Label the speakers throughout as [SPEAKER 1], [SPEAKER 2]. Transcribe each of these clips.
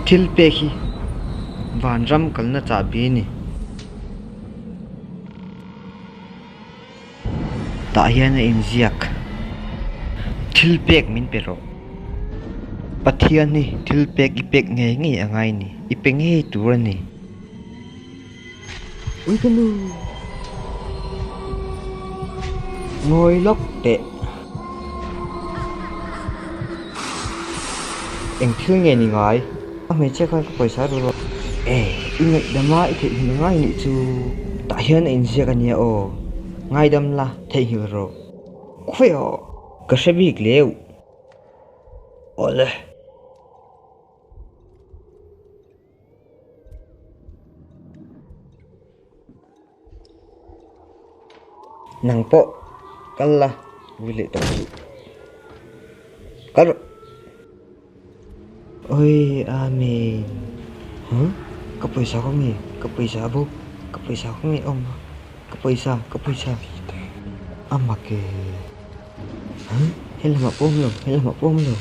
[SPEAKER 1] Thil pek hi vanram kalna chahbi a ni. Tah hian a inziak, Thil pek min pe rawh. Pathian hi thil pek i pek ngei ngei a ngai ni, i pe ngei tur a ni. Ui ka nu! Ngawi lawk teh. Eng thil nge ni ngai? A hmeichhia khan ka pawisa a ru a. E, i ngaihdam a, i theihnghilh ngai nih chu. Tah hian a inziak a nia aw. Ngaidam la, theihnghilh rawh. Khawi aw! Ka hre bik leu. Awle. Nang pawh kal la ui leh tawh suh. Kal rawh. Oi Amen. Huh? Ka pawisa kawng nge? Ka pawisa bo. Ka pawisa kawng nge awm a? Ka pawisa, ka pawisa. A mak e. Huh? Helamah pawh awm lo, helamah pawh awm lo.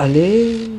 [SPEAKER 1] Ale!